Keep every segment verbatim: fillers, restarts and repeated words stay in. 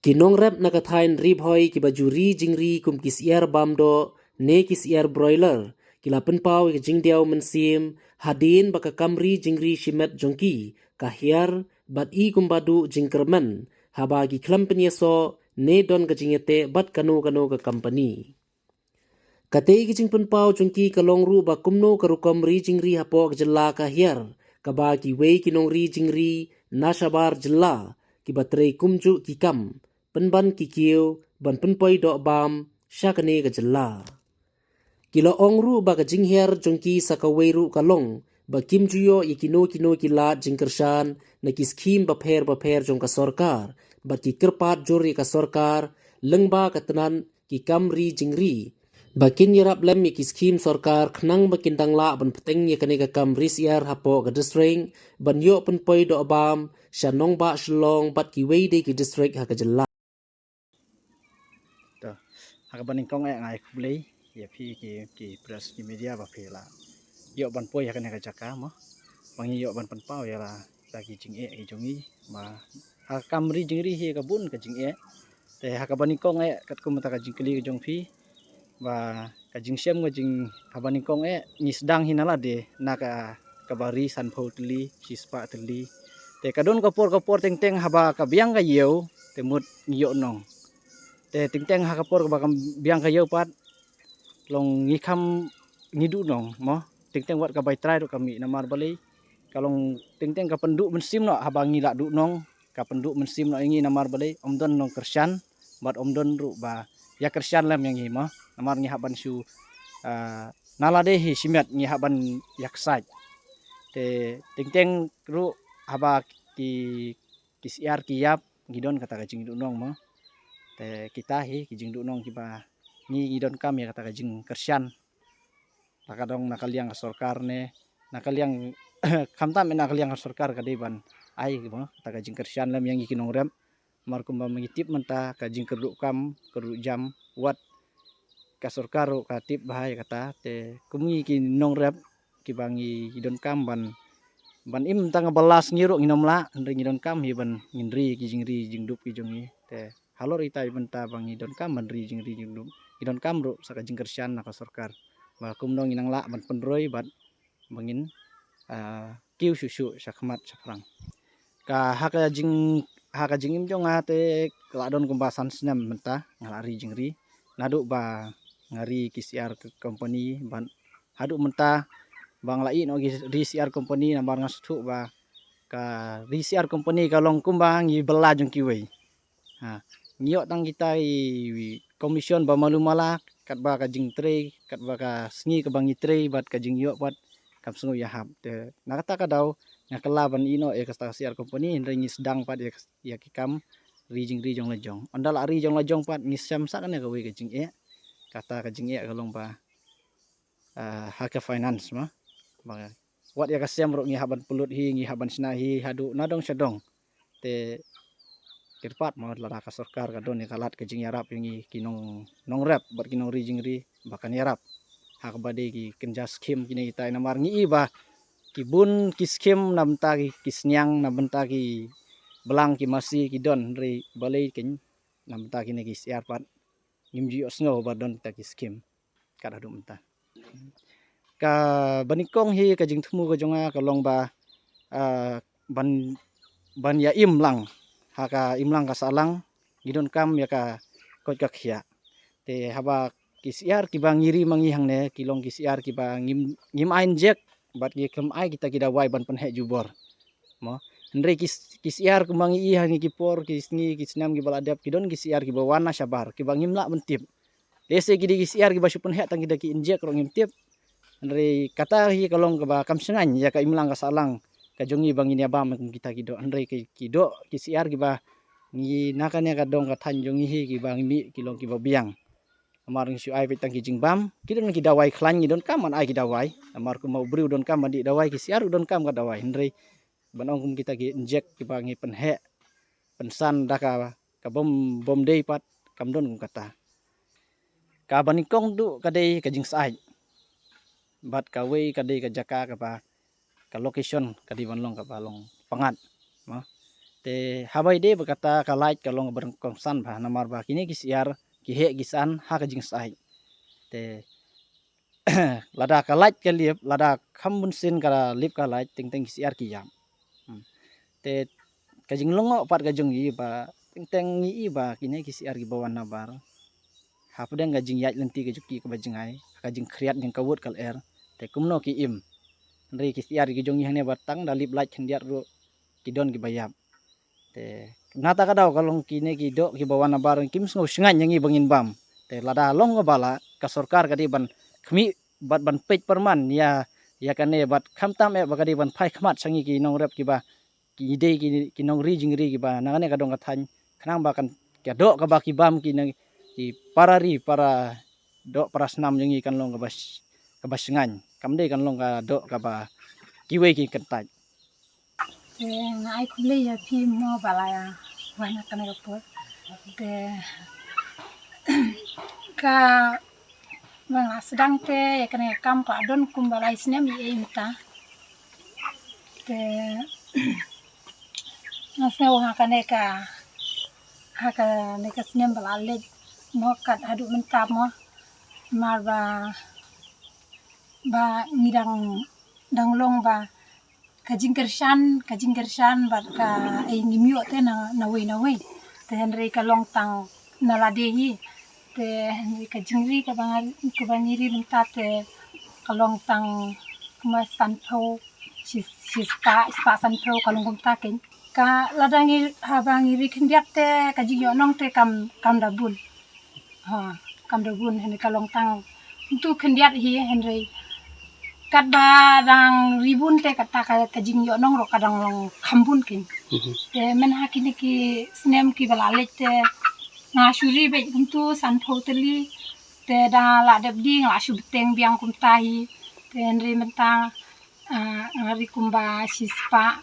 Ki nongrep na ka thaiñ Ri Bhoi kiba ju ri jingri kum ki syiar bam doh ne ki syiar broiler ki la pynpaw ïa ka jingdiaw mynsiem hadien ba ka kam ri jingri shimet jong ki ka hiar bad i kumba duh jingkyrmen haba ki khlem pynïasoh ne don ka jingïateh bad kano kano ka company. Katei ka jingpynpaw jong ki ka long ruh ba kumno ka rukom ri jingri hapoh ka jylla ka hiar kaba kiwei ki nongri jingri na shabar jylla kiba trei kumjuh ki kam pynban ki kiew ban pynpoi doh bam sha kane ka jylla. Ki la ong ruh ba ka jinghiar jong ki sa kawei ruh ka long ba kim ju ïoh ïa kino kino ki lad jingkyrshan na ki skhim bapher bapher jong ka sorkar bad ki kyrpad jur ïa ka sorkar lyngba ka tnat ki kam ri jingri ba kin ïarap lem ïa ki skhim sorkar khnang ba kin dang lah ban pteng ïa kane ka kam ri syiar hapoh ka district ban ïoh pynpoi doh bam sha nongbah Shillong bad kiwei de ki district ha ka jylla. To, ha kaba nyngkong eh nga ai khublei ïa phi ki, ki press ki media ba phi la ïoh ban poi ha kane ka jaka mo. Ba ngi ïoh ban pynpaw ïa la, la ki jingeh ki jong ngi ba ha ka kam ri jingri hi ka bun ka jingeh. Te ha kaba nyngkong eh katkum ta ka jingkylli ka jong phi ba ka jingshem ka jing haba nyngkong eh ngi sdang hi na lade na ka kaba ri sanphew tylli shispah tylli. Te ka don ka por ka por teng teng haba ka biang ka ïew te mut ngi ïoh nong. Te teng teng ha ka por kaba ka biang ka ïew pat long ngi kham ngi duh nong mo. Teng teng wat ka bai trai ruh ka mih namar balei ka long teng teng ka pynduh mynsiem noh haba ngi la duh nong. Ka pynduh mynsiem noh ïa ngi namar balei ym don nongkyrshan bad ym don ruh ba ïakyrshan lem ïa ngi mo. Namar ngi hap ban shu ah, na lade hi shimet ngi hap ban ïaksaid. Te teng teng ruh haba ki, ki syiar ki ïap ngi don kata ka jingduh nong mo. Te kita hi ki jingduh nong kiba ngi, ngi donkam ïa kata ka jingkyrshan. La ka dong na ka liang ka sorkar ne na ka liang khamtam na ka liang ka sorkar ka dei ban ai mo kata ka jingkyrshan lem ïa ngi ki nongrep. Namar kumba ngi tip mynta ka jingkyrduh kam kyrduh jam wat ka sorkar ruh ka tip bha ïa kata. Te kum ngi ki nongrep kiba ngi donkam ban, ban im tang ba la sngi ruh ngin ym lah hynrei ngi donkam hi ban ngin ri ki jingri jingdup ki jong ngi. Te halor ita i bynta ba ngi donkam ban ri jingri jingdup ngi donkam ruh sa ka jingkyrshan na ka sorkar ba kumno ngin nang lah ban pynroi bad ba ngin ah, kiew shuh shuh sha khmat sha phrang. Ka ha ka jing, ha ka jingim jong nga te ka la don kumba san snem mynta nga la ri jingri. Naduh ba nga ri ki syiar ka company ban haduh mynta ba nga la ïeh noh ki ri syiar company namar nga sngewthuh ba ka ri syiar company ka long kumba ngi bylla jong kiwei. Ha, ngi ïoh tang kita i commission ba malu mala katba ka jingtrei katba ka sngi kaba ngi trei bad ka jingïoh bad kam sngew ïahap. Te na kata ka daw nga kylla ban ïeh noh ïa kata ka syiar company hynrei ngi sdang pat ïa, ïa ki kam ri jingri jong la jong. Ynda la ri jong la jong pat ngi shem sa kane kawei ka jingeh. Kata ka jingeh ka long ba ah, ha ka finance ma. Ba wat ïa ka sem ruh ngi hap ban pynlut hi ngi hap ban shna hi haduh na dong sha dong. Te kyrpad ma lada ka sorkar ka don ïa ka lad ka jingïarap ïa ngi ki nong, nongrep bad ki nongri jingri ba kan ïarap. Ha kaba dei ki kynja skim kine kita namar ngi i ba ki bun ki skim na bynta ki, ki sniang na bynta ki blang ki masi ki don hynrei balei kin na bynta kine ki syiar pat ngim ju ïohsngew ba don kita ki skim. Kat haduh mynta. Ka banyngkong hi ka jingthmu ka jong nga ka long ba ah, ban, ban ïa im lang ha ka imlang ka sahlang ngi donkam ïa ka koit ka khiah. Te haba ki syiar kiba ngi ri ma ngi hangne ki long ki syiar kiba ngim, ngim ai injek bad ngi khlem ai kita ki dawai ban pynheh jubor. Mo, hynrei ki, ki syiar kumba ngi i ha ngi ki por ki sngi ki snem kiba la dep ki don ki syiar kiba wan na shabar kiba ngim lah ban tip. Lehse ki dei ki syiar kiba shu pynheh tang ki da ki injek ruh ngim tip. Hynrei kata hi ka long kaba kam shngaiñ ïa ka imlang ka sahlang ka jong ngi ba ngin ïa bam kum kita ki doh. Hynrei ki, ki doh ki syiar kiba ngi na kane ka dong ka thaiñ jong ngi hi kiba ngi mih ki long kiba biang. Namar ngi shu ai beit tang ki jingbam ki don ki dawai khlaiñ ngi donkam ban ai ki dawai. Namar kumba u briew donkam ban dih dawai ki syiar u donkam ka dawai. Hynrei ban ong kum kita ki injek kiba ngi pynheh pynsan da ka, ka bym, bym dei pat kam don kum kata. Ka banyngkong duh ka dei ka jingsyaid bad kawei ka dei ka jaka kaba ka location ka dei ban long kaba long pyngngad. Mo, Te haba ïadei bad kata ka light ka long kaba kongsan bha namar ba kine ki syiar ki heh ki san ha ka jingsaid. Te lada ka light ka lip, lada kham bun sien ka lip ka light, teng teng ki syiar ki ïap. Hmm. Te ka jinglong pat ka jong ngi ba teng teng ngi i ba kine ki syiar kiba wan nabar, hapdeng ka jingïaid lynti ka jong ki kaba jngai, ka jingkhriat jong ka wut ka lyer, te kumno ki im. Hynrei ki syiar ki jong ngi hangne ba tang da lip light khyndiat ruh ki don kiba ïap. Te nata ka daw ka long kine ki doh kiba wan nabar kim sngew shngaiñ ïa ngi ba ngin bam. Te lada long kaba lah, ka sorkar ka dei ban khmih bad ban peit pyrman ïa, ïa kane bad khamtam eh ba ka dei ban phai khmat sha ngi ki nongrep kiba ki dei ki, ki nongri jingri kiba na kane ka dong ka thaiñ, khnang ba kan ka doh kaba ki bam ki nang ki para ri para doh para snam jong ngi kan long kaba sh-, kaba shngaiñ, kam dei kan long ka doh kaba kiwei ki kyntait. Te nga ai khublei ïa phi mo ba la ïa wan ha kane ka por. Te ka ba nga sdang te ïa kane ka kam ka don kumba lai snem ïa mynta. Te nga sngew ha kane ka, ha kane ka snem ba la leit mo kat haduh mynta mo. Namar ba, ba ngi dang, dang long ba ka jingkyrshan, ka jingkyrshan bad ka ei ngim ïoh te na, na wei na wei. Te hynrei ka long tang na lade hi. Te hynrei ka jingri kaba nga, kaba ngi ri mynta te ka long tang kumba sanphew, shi, shispah, spah sanphew ka long kumta kein. Ka lada ngi, haba ngi ri khyndiat te ka jingïohnong te kam, kam da bun. Ha, kam da bun hynrei ka long tang kumtu khyndiat hi hynrei katba dang ri bun te kata ka, ka jingïohnong ruh ka dang long kham bun kein. Mhm. Te mynha kine ki snem kiba la leit te nga shu ri beit kumtu sanphew tylli. Te da la dep di nga la shu bteng biang kumta hi. Te hynrei mynta, ah, nga ri kumba shispah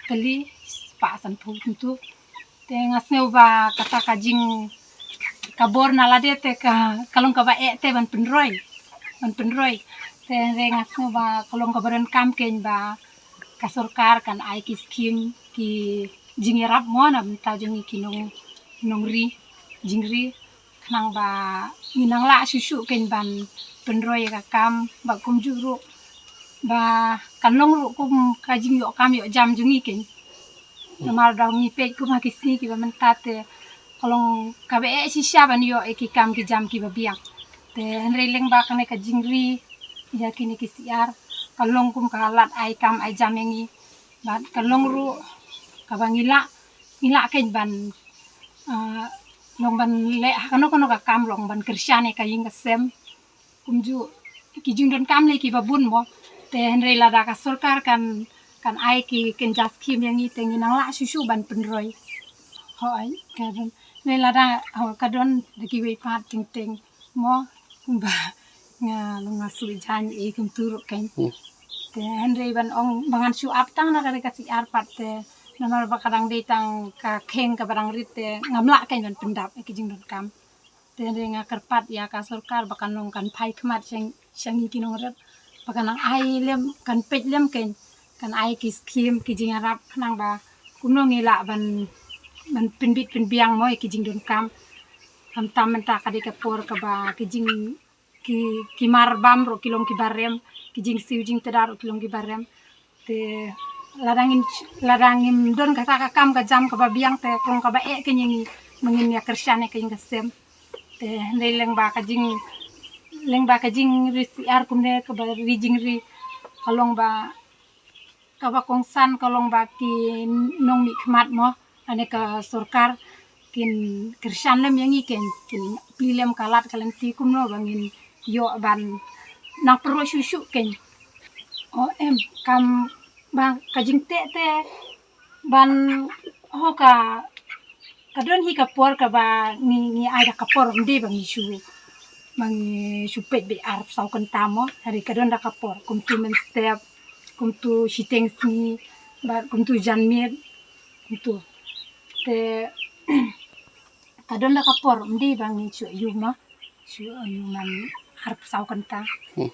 tylli, shispah sanphew kumtu. Te nga sngew ba kata ka jing, ka bor na lade te ka, ka long kaba eh te ban pynroi, ban pynroi. Te hynrei nga sngew ba ka long kaba donkam kein ba ka sorkar kan ai ki skim, ki jingïarap mo na bynta jong ngi ki nong, nongri jingri, khnang ba ngin nang lah shuh shuh kein ban pynroi ïa ka kam, ba kumjuh ruh ba kan long ruh kum ka jingïoh kam ïoh jam jong ngi kein. Namar da ngi peit kum ha ki sngi kiba mynta te ka long kaba eh shisha ban ïoh ïa ki kam ki jam kiba biang. Te hynrei lyngba kane ka jingri ïa kine ki syiar ka long kum ka lad ai kam ai jam ïa ngi. Bad ka long ruh kaba ngi lah, ngi lah kein ban, ah, long ban leh ha kano kano ka kam, long ban kyrshan ïa ka ïing ka sem. Kumjuh ki jingdonkam lei kiba bun mo. Te hynrei lada ka sorkar kan, kan ai ki kynja skim ïa ngi te ngin nang lah shuh shuh ban pynroi. Hooid, ka don. Hynrei lada, hooid, ka don da kiwei pat teng teng mo. Kumba nga long nga shu jan ei kumtu ruh kein. Hmm. Te hynrei ban ong ba ngan shu ap tang na kane ka syiar pat te namar ba ka dang dei tang ka kheng kaba dang rit te ngam lah kein ban pyndap ïa ki jingdonkam. Te hynrei nga kyrpad ïa ka sorkar ba kan long kan phai khmat sha, sha ngi ki nongrep ba kan nang ai lem, kan peit lem kein, kan ai ki skim, ki jingïarap khnang ba kumno ngi lah ban, ban pynbit pynbiang mo ïa ki jingdonkam. Khamtam mynta ka dei ka por kaba ki jing, ki, ki mar bam ruh ki long kiba rem, ki jingsiew jingtda ruh ki long kiba rem. Te lada ngim, lada ngim don kata ka kam ka jam kaba biang te ka long kaba eh kein ïa ngi ba ngin ïa kyrshan ïa ka ïing ka sem. Te hynrei lyngba ka jing, lyngba ka jingri syiar kumne kaba ri jingri ka long ba kaba kongsan ka long ba ki nongmihkhmat mo, lane ka sorkar kin kyrshan lem ïa ngi kein, kin plie lem ka lad ka lynti kumno ba ngin ïoh ban nang pynroi shuh shuh kein. O em, kam ba ka jingteh te ban ho ka, ka don hi ka por kaba ngi, ngi ai da ka por, ym dei ba ngi shu, ba ngi shu peit beit arphew saw kynta mo, hynrei ka don da ka por, kumtu mynstep, kumtu shiteng sngi, bad kumtu janmiet, kumtu. Te ka don da ka por, ym dei ba ngi shu ïoh mo, shu ïoh man arphew saw kynta. Hmm.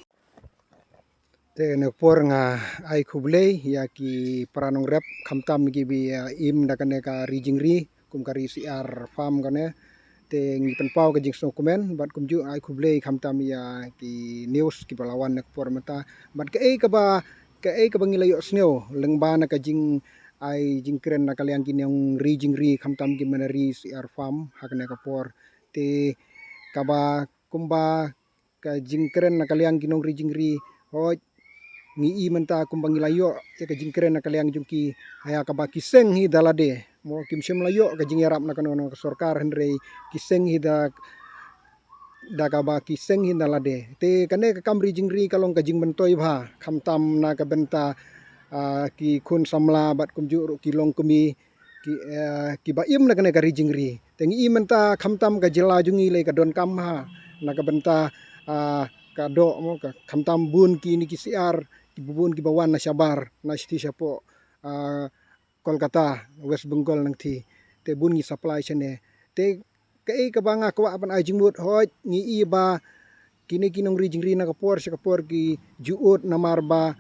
Te na ka por nga ai khublei ïa ki para nongrep khamtam ki ba im da kane ka ri jingri kum ka ri Siar Farm kane. Te ngi pynpaw ka jingsngewkmen bad kumjuh ai khublei khamtam ïa ki news ki ba la wan na ka por mynta. Bad kaei kaba, kaei kaba ngi la ïohsngew lyngba na ka jing ai jingkren na ka liang ki nongri jingri khamtam ki ba na ri Siar Farm ha kane ka por. Te kaba kumba ka jingkren na ka liang ki nongri jingri, hooid, ngi i mynta kumba ngi la ïoh ïa ka jingkren na ka liang jong ki, ha ïa kaba ki seng hi da lade. Mo kim shym la ïoh ka jingïarap na kano kano ka sorkar, hynrei ki seng hi da, da kaba ki seng hi da lade. Te kane ka kam ri jingri ka long ka jingmyntoi bha khamtam na ka bynta, ah, ki khun samla bad kumjuh ruh ki longkmie ki, eh, ki ba im na kane ka ri jingri. Te ngi i mynta khamtam ka jylla jong ngi lei ka donkam bha na ka bynta, ah, ka doh mo ka khamtam bun kine ki Siar, ki bun ki ba wan na shabar, na shithi shapoh, ah, Kolkata, West Bengal nangthie. Te bun ngi supply shane. Te kaei kaba nga kwah ban ai jingmut, hooid, ngi i ba kine ki nongri jingri na ka por sha ka por ki ju ud namar ba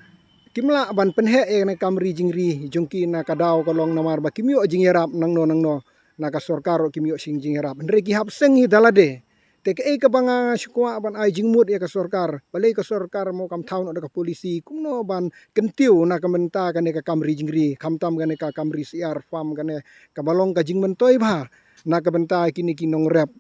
kim lah ban pynheh ïa kane ka kam ri jingri jong ki. Na ka daw ka long namar ba kim ïoh jingïarap nangno nangno, na ka sorkar ruh kim ïoh shisha jingïarap, hynrei ki hap seng hi da lade. Te kaei kaba nga shu kwah ban ai jingmut ïa ka sorkar, balei ka sorkar mo kam thaw noh da ka policy kumno ban kyntiew na ka bynta kane ka kam ri jingri, khamtam kane ka kam ri Siar Farm kane, kaba long ka jingmyntoi bha na ka bynta kine ki nongrep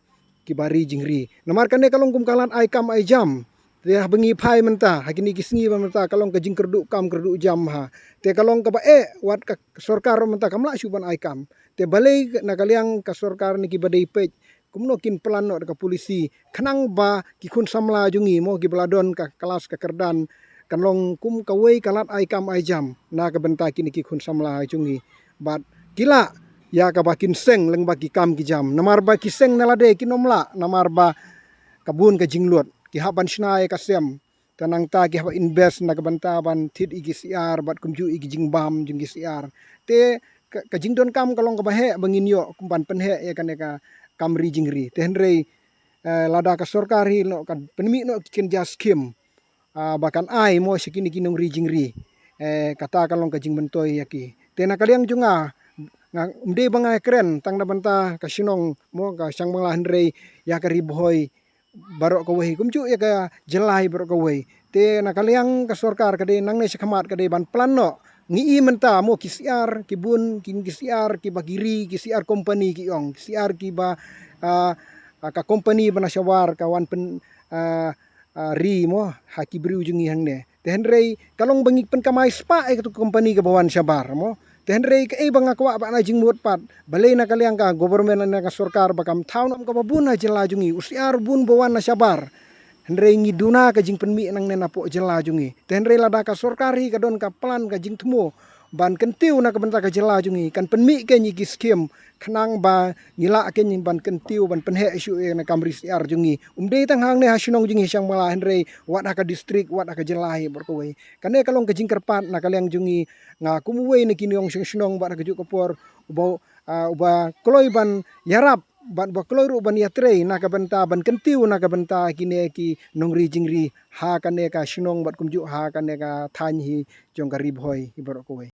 ki ba ri jingri. Namar kane ka long kum ka lad ai kam ai jam. Te haba ngi phai mynta ha kine ki sngi ba mynta ka long ka jingkyrduh kam kyrduh jam ha. Te ka long kaba eh wat ka sorkar mynta kam lah shuh ban ai kam. Te balei na ka liang ka sorkar ne ki ba dei peit kumno kin plan noh da ka policy khnang ba ki khun samla jong ngi mo ki ba la don ka klas ka kyrdan kan long kum kawei ka lad ai kam ai jam na ka bynta kine ki khun samla jong ngi. Bad ki lah ïa kaba kin seng lyngba ki kam ki jam, namar ba ki seng na lade kin ym lah, namar ba ka bun ka jinglut, ki hap ban shna ïa ka sem. Te nangta ki hap invest na ka bynta ban thied ïa ki Siar bad kumjuh ïa ki jingbam jong ki Siar. Te ka, ka jingdonkam ka long kaba heh ba ngin ïoh kum ban pynheh ïa kane ka kam ri jingri. Te hynrei, eh, lada ka sorkar hi noh kan pynmih noh ki kynja skim, ah, ba kan ai mo sha kine ki nongri jingri. Eh, kata ka long ka jingmyntoi ïa ki. Te na ka liang jong nga, nga ym dei ba nga kren tang na bynta ka shnong mo ka Shangbangla, hynrei ïa ka Ri Bhoi baroh kawei, kumjuh ïa ka jylla hi baroh kawei. Te na ka liang ka sorkar ka dei nangne shakhmat ka dei ban plan noh. Ngi i mynta mo ki Siar, ki bun ki, ki Siar ki ba ki ri, ki Siar company ki ong, ki Siar ki ba, ah, ah, ka company ba na shabar ka wan pyn, ah, ah, ri mo ha ki briew jong ngi hangne. Te hynrei ka long ba ngi pynkamai spah ïa katu ka company ka ba wan shabar mo. Te hynrei kaei ba nga kwah ban ai jingmut pat, balei na ka liang ka government ne ka sorkar ba kam thaw noh kaba bun ha jylla jong ngi, u Siar bun ba wan na shabar. Hynrei ngi duna ka jingpynmih nangne napoh jylla jong ngi. Te hynrei lada ka sorkar hi ka don ka plan ka jingthmu ban kyntiew na ka bynta ka jylla jong ngi, kan pynmih keiñ ïa ki skim khnang ba ngi lah keiñ ban kyntiew ban pynheh shuh ïa kane ka kam ri Siar jong ngi. Ym dei tang hangne ha shnong jong ngi Shangbangla, hynrei wat ha ka district, wat ha ka jylla hi baroh kawei. Kane ka long ka jingkyrpad na ka liang jong ngi, nga kum uwei na ki nongshong shnong bad ha kajuh ka por uba, ah, uba kloi ban ïarap bad uba kloi ruh ban ïatrei na ka bynta ban kyntiew na ka bynta kine ki nongri jingri ha kane ka shnong bad kumjuh ha kane ka thaiñ hi jong ka Ri Bhoi hi baroh kawei.